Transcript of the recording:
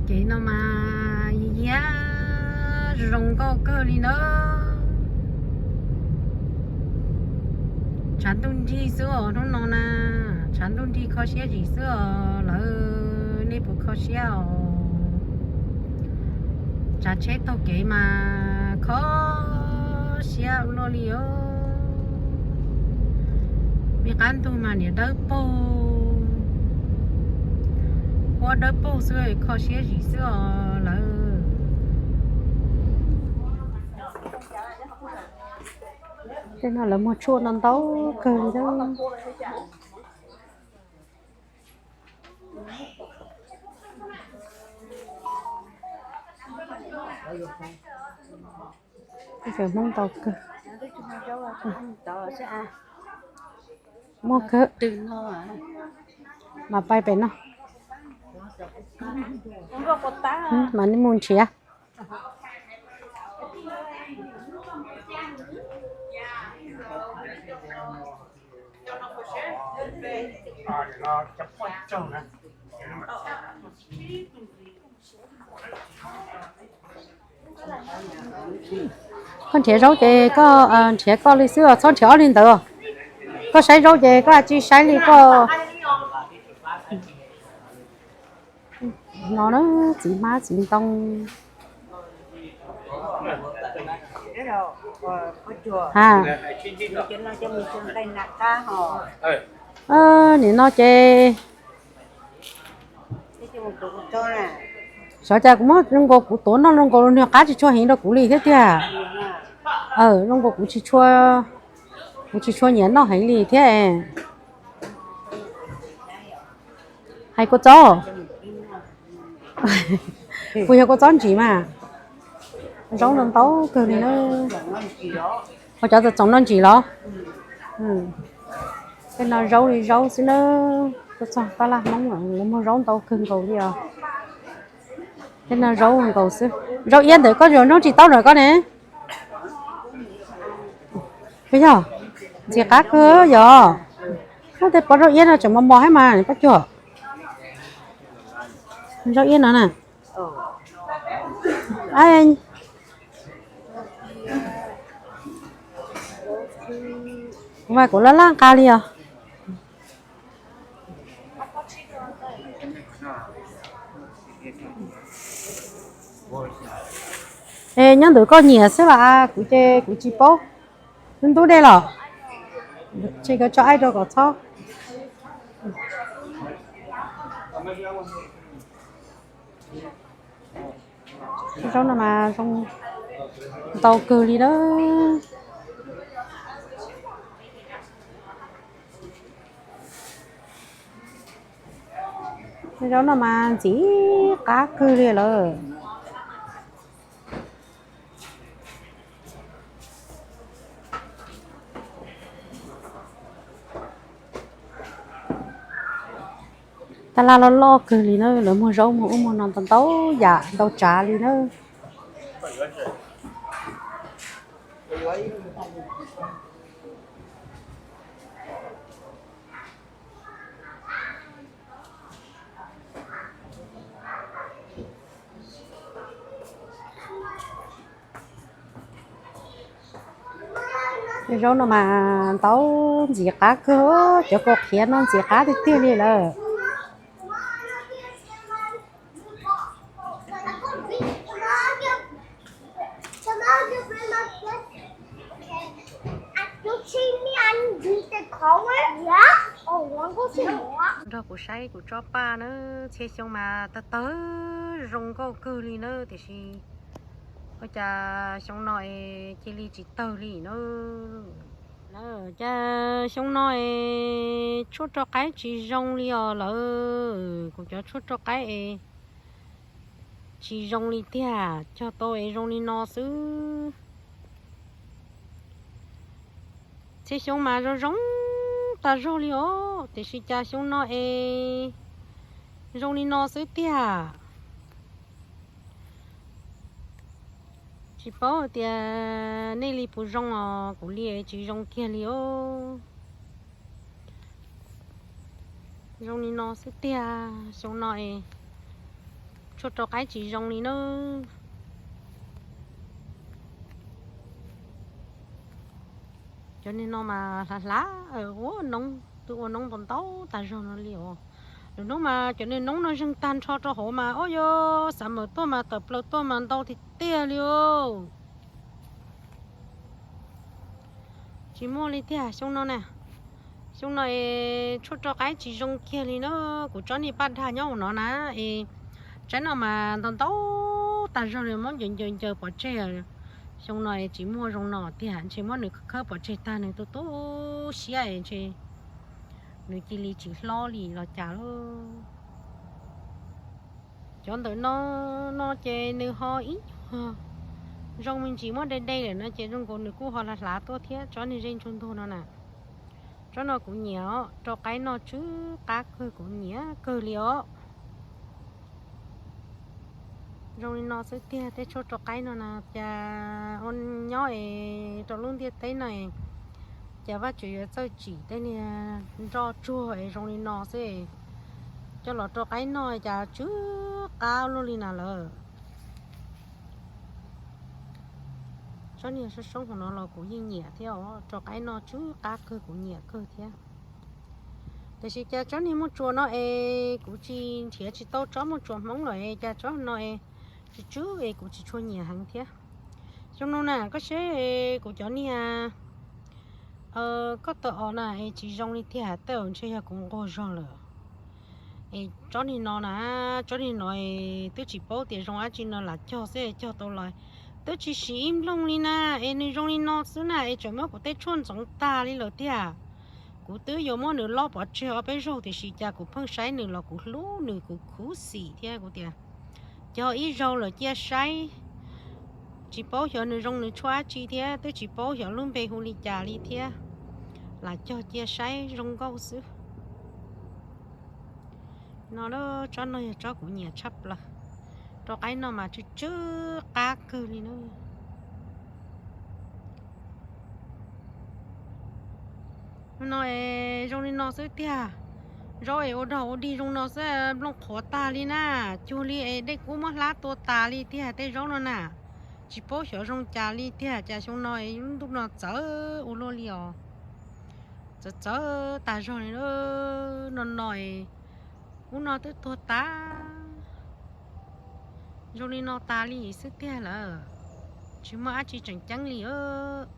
Kev no mas yig yig zoo nkauj kawg li na. Tshav ntuj nrig xwb os hnub no na, tshav ntuj nrig kho siab zim xwb os lawv, nej puas kho siab os? Tsav tsheb taug kev mas kho siab ua luaj li os. Me qab ntug mas niam dawb paug, huab dawb paug xwb kho siab zim xwb os lawv. Tej no lawv muag tshuaj no ntau kawg li na. Cov Hmoob ntau kawg. Muaj kawg. Mas pais pem no. Mas nej mus nrhiav. Koj nrhiav zaub ces koj nrhiav koj li xwb os, txhob nrhiav ob li ntawd. Koj saib zaub ces koj tsis saib li koj. No na, txiv hmab txiv ntoo. Ha. Nim no ces xyov cas kuv muab zoo nkaus kuv tuav noj zoo nkaus niag qab tsis tshua heev rau kuv li thiab tiag. Zoo nkaus kuv tsis tshua, kuv tsis tshua nyiam noj heev li thiab. Hais kua txob, puas yog kua txob ntsim mas? Zaub no ntau kawg li na. Ho cov txoom no ntsim los? Tej no zaub li zaub xwb na. Tuaj txog tab laj Hmoob lawv muag zaub ntau kawg nkaus li os. Tej no zaub nkaus xwb. Zaub iab ntawm koj yuav nrog tsis tau ntawm koj ne. Puas yog? Ntxim qab kawg yog. Tej pov zaub iab no tseem mos mos thiab mas Paj Cuag. Zaub iab no na. Kuv mas kuv laj laj nqa li os. Es nyob ntawm koj nyiam xwb los kuv ces kuv tsis paub. Ntub dej los? Tseg koj tso aib rau kom txhob. Zaub no mas zoo ntau kawg li na. Zaub no mas ntxim qab kawg li lawm. Tab laj loj loj kawg li na, lawv muag zaub muag ub muag no ntau ntau yam ntau tsav li na. Zaub no mas ntau ntxim qab kawg, cov kaus qhiav no ntxim qab tiag tiag li lawm. Nrog kuv saib kuv tsob paj na, txhia xyoo mas tawg tawg zoo nkauj kawg li na, tiam sis ua cas xyoo no es cia li tsis tawg li na. Cas xyoo no es tshuaj rau qaib tsis zoo li os lawm, kuv cov tshuaj rau qaib es tsis zoo li tiag, cog tau es zoo li no xwb. Txhia xyoo mas zoo zoo tag zog li os, tiam sis cas xyoo no es zoo li no xwb tiag. Tsis paub tias nej li puas zoo os, kuv li es tsis zoo kiag li os. Zoo li no xwb tiag, xyoo no es Tshuaj rau qaib tsis zoo li na. Cov niag no mas hlav hlav, ua noob, twb ua noob ntau ntau tas zog no li os. Lwm hnub mas cov niag noob no zeeg tag nrho rau hauv mas, o, yog xav mas tuaj mas tawm plaws tuaj mas ntau tiag tiag li os. Tsis muaj li tiag xyoo no na. Xyoo no es tshuaj rau qaib tsis zoo kiag li na. Kuv tsob niag paj dag nyob hauv no na, es tsaib no mas ntau ntau tas zog li, muab ncaws ncaws ncaws pov tseg. Xyoo no es tsis muaj zoo no tiag, ntshe muab nws khawb pov tseg tag nws tu tu siab es ntshe nws cia li tsis hlob li los cas lauj. Cov ntawm no, no ces nws ho ib nyuag zoo me ntsis muab de de lawm no ces zoo nkaus nws kuj ho hlav hlav tuaj thiab. Tsob niag zej ntsuag ntuag no na, tsob no kuv nyiam os, rau qaib noj tsw qab kawg, kuv nyiam kawg li os. Zoo li no xwb tiag, tej tshuaj rau qaib no na, cas ua nyob es rau lub ntiaj teb no es, cas Vajtswv yuav txawj tsim tej niag nroj tsuag es zoo li no xwb, coj los rau qaib noj cas tsw qab luaj li na lawm. Tsob niag soob soob hauv no los kuv yeej nyiam thiab os, rau qaib noj tsw qab kawg, kuv nyiam kawg thiab. Tiam sis cas tsob niag muaj tsuas no es kuv tsis nrhiav tsis tau tsob muaj tsuas Hmoob lawm es cas tsob no es tsw tsw es kuv tsis tshua nyiam heev thiab. Xyoo no na koj seb kuv cov niag koj tawm os na es tsis zoo li tiag, tej zaum ntshe yog kuv nquag zog lawm. Es tsob niag no na, tsob niag no es twb tsis paub tias zoo dab tsi no, lam cog xwb cog tau los twb tsis siv ib nplooj li na. Es nws zoo li no xwb na es tseem muab kuv tej tshuaj ntxoov tag li lawm tiag. Kuv twb yuav muab nws lob pov tseg ob peb zaug tiam sis cas kuv pheej saib nws los kuv hlub nws, kuv khuv xim thiab kuv tias cog ib zaug lawm cia saib. Tsis paub xyov nws zoo nws tshuaj dab tsi thiab twb tsis paub xyov lub npe hu li cas li thiab. Lam cog cia saib zoo nkauj xwb. No, tsob no yog tsob kuv nyiam tshaj plaws. Rau qaib noj mas tsw tsw qab kawg li na. No es zoo li no xwb tiag. Zaub es ua dog ua dig zoo no xwb, nplooj qhuav tag li na. Cuag li es dej kub muab hlab tua tas li tiag tej zaub no na. Tsis paub xyov zoo cas li tiag, cas xyoo no es lub ntuj no txawv ua luaj li os. Txawv txawv tas zog li. No no es ub no twb tuag tas. Zoo li no tas li xwb tiag lawm. Tsis muaj dab tsi tseem ceeb li os.